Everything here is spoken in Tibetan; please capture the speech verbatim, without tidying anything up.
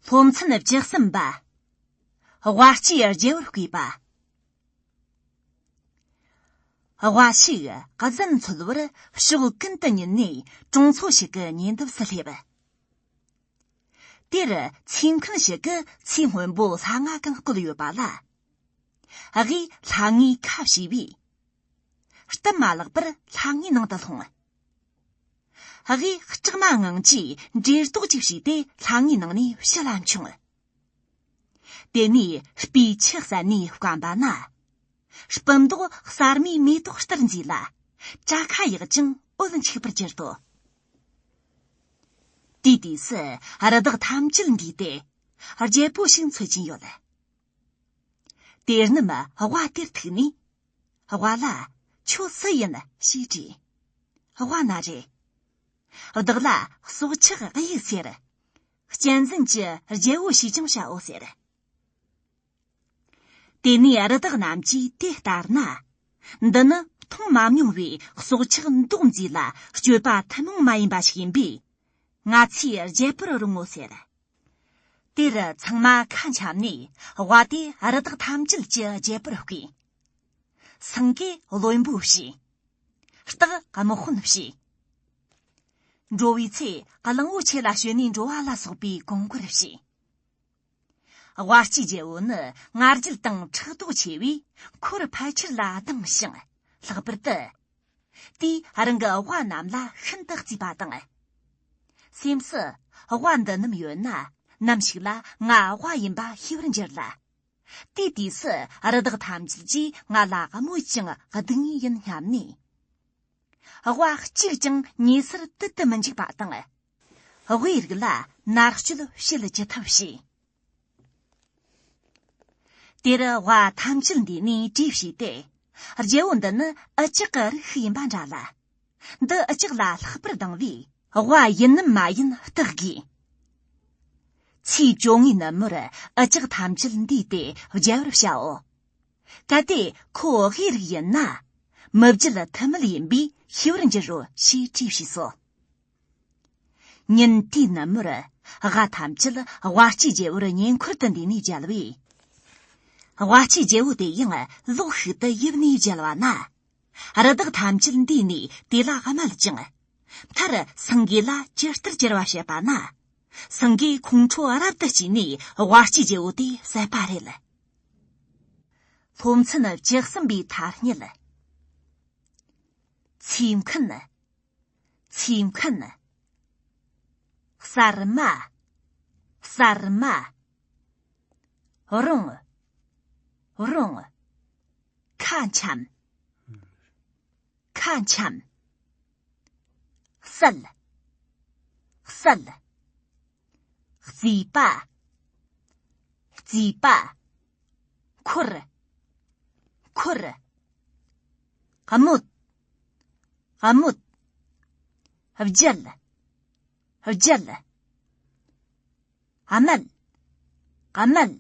སློབ་ཚན་བཅུ་གསུམ་པ། དབའ་སྐྱེས་རྒྱལ་པོར་བསྐོས་པ། དབའ་ཞིག་གཟན་འཚོལ་བར་ཕྱོགས་ཀུན་ཏུ་ཉུལ་ནས་གྲོང་ཚོ་ཞིག་གི་ཉེ་འདབས་སུ་སླེབས། དེར་ཚེ་མཁན་ཞིག་གིས་ཚེ་སྔོན་པོ་ལྷ་ང་གང་བསྐོལ་ཡོད་པ་ལ། དབས་ལྷ་ངའི་ཁ་ཕྱེས་པས། སྟབས་མ་ལེགས་པར་ལྷ་ངའི་ནང་དུ་ལྷུང་། དབས་སྐྲག་མ་དངངས་ཀྱིས་འགྲེ་ལྡོག་ཅིག་བྱས་ཏེ་ལྷ་ངའི་ནང་ནས་ཕྱི་ལ་མཆོངས། དེ་ནས་སྤོས་ཆུ་བསལ་ནས་བསྐམས་པ་ན། སྤུ་མདོག་གསར་མའི་མེ་ཏོག་ལྟར་མཛེས་ལ། བཀྲ་ཁ་ཡག་ཅིང་འོད་འཁྱུག་པར་གྱུར་ཏོ། དེའི་དུས་སུ་རི་དྭགས་ཐམས་ཅད་འདུས་ཏེ། རྒྱལ་པོ་ཞིག་འཚོལ་གྱིན་ཡོད། དེ་རྣམས་དབའ་དེར་ཐུག་ནས། དབའ་ལ། ཁྱོད་སུ་ཡིན་ཞེས་དྲིས། དབའ་ན་རེ། བདག་ལ་སྲོག་ཆགས་དབྱིག་ཟེར། གཅན་གཟན་གྱི་རྒྱལ་པོ་ཞེས་ཀྱང་བྱའོ་ཟེར། དེ་ནས་རི་དྭགས་རྣམས་ཀྱིས་དེ་ལྟར་ན། འདི་ནི་མཐོང་མ་མྱོང་བའི་སྲོག་ཆགས་མདོག་མཛེས་ལ་སྤྱོད་པ་ཐུན་མོང་མ་ཡིན་པ་ཞིག་ཡིན་པས། ང་ཚོས་རྒྱལ་པོར་རུང་ངོ་ཟེར། དེར་ཚང་མ་ཁ་འཆམ་ནས་དབའ་དེ་རི་དྭགས་ཐམས་ཅད་ཀྱི་རྒྱལ་པོར་བསྐོས། སེང་གེས་བློན་པོ་བྱས། སྟག་དམག་དཔོན་བྱས། འགྲོ་བའི་ཚེ་གླང་པོ་ཆེ་ལ་ཞོན་ནས་འགྲོ་བ་ལ་སོགས་པའི་གོང་བཀུར་བྱས། དབའ་སྐྱེས་རྒྱལ་པོ་ནི་ང་རྒྱལ་དང་ཕྲག་དོག་ཆེ་བས་འཁོར་ཕལ་ཆེར་ལ་སྡང་ཞིང་ལྷག་པར་དུ། དེས་རང་གི་དབའ་རྣམས་ལ་ཤིན་ཏུ་བརྩིས་པ་དང་། སེམས་སུ་དབའ་འདི་ནམ་ཡོད་ན་ནམ་ཞིག་ལ་ང་དབའ་ཡིན་པ་ཤེས་པར་འགྱུར་ལ། དེའི་དུས་སུ་རི་དྭགས་ཐམས་ཅད་ཀྱིས་ང་ལ་དམོད་ཅིང་སྡུག་བསྔལ་ཡིན་སྙམ་ནས། དབའ་གཅིག་ཀྱང་ཉེ་སར་དུད་དུ་མི་འཇུག་པ་དང་། དབའི་རིགས་ལ་མནར་གཅོད་བྱེད་ཅི་ཐུབ་བྱས། དེར་དབའ་ཐམས་ཅད་འདུས་ནས་གྲོས་བྱས་ཏེ། རྒྱལ་པོ་འདི་ནི་འུ་ཅག་གི་རིགས་ཤིག་ཡིན་པ་འདྲ་ལ། འདི་འུ་ཅག་ལ་ལྷག་པར་སྡང་བས་དབའ་ཡིན་ནམ་མ་ཡིན་བརྟག་དགོས། ཚེས་བཅོ་ལྔའི་ནུབ་མོར་འུ་ཅག་ཐམས་ཅད་འདུས་ཏེ་རྒྱལ་པོར་བྱའོ། གལ་ཏེ་ཁོ་དབའི་རིགས་ཡིན་ན། མི་བརྒྱུད་ཐུན་མིན་ཡིན་པས་ཤེས་པར་འགྱུར་རོ་ཞེས་གྲོས་བྱས་སོ། ཉིན་དེའི་ནུབ་མོར་དབའ་ཐམས་ཅད་དབའ་སྐྱེས་རྒྱལ་པོར་ཉེ་འཁོར་དུ་འདུས་ནས་མཇལ་བས། དབའ་སྐྱེས་རྒྱལ་པོ་དེ་ཡང་ལོག་ཤུགས་ཏུ་ཡིབ་ནས་མཇལ་བ་ན། རི་དྭགས་ཐམས་ཅད་འདུས་ནས་དེ་ལ་རྨད་ཅིང་། མཐར་སེང་གེ་ལ་ཇི་ལྟར་གྱུར་པ་བཤད་པ་ན། སེང་གེས་ཁོང་ཁྲོ་རབ་ཏུ་སྐྱེས་ནས་དབའ་སྐྱེས་རྒྱལ་པོ་དེ་བསད་པ་རེད། སློབ་ཚན་བཅུ་གསུམ་པའི་ཐ་སྙད། ཚེ་མཁན། ཚེ་མཁན། གསར་མ། གསར་མ། རུང་། རུང་། ཁ་འཆམ། ཁ་འཆམ། གསལ། གསལ། རྩིས་པ། རྩིས་པ། འཁོར། འཁོར། རྨོད། རྨོད། བརྒྱལ། བརྒྱལ། རྨད། རྨད།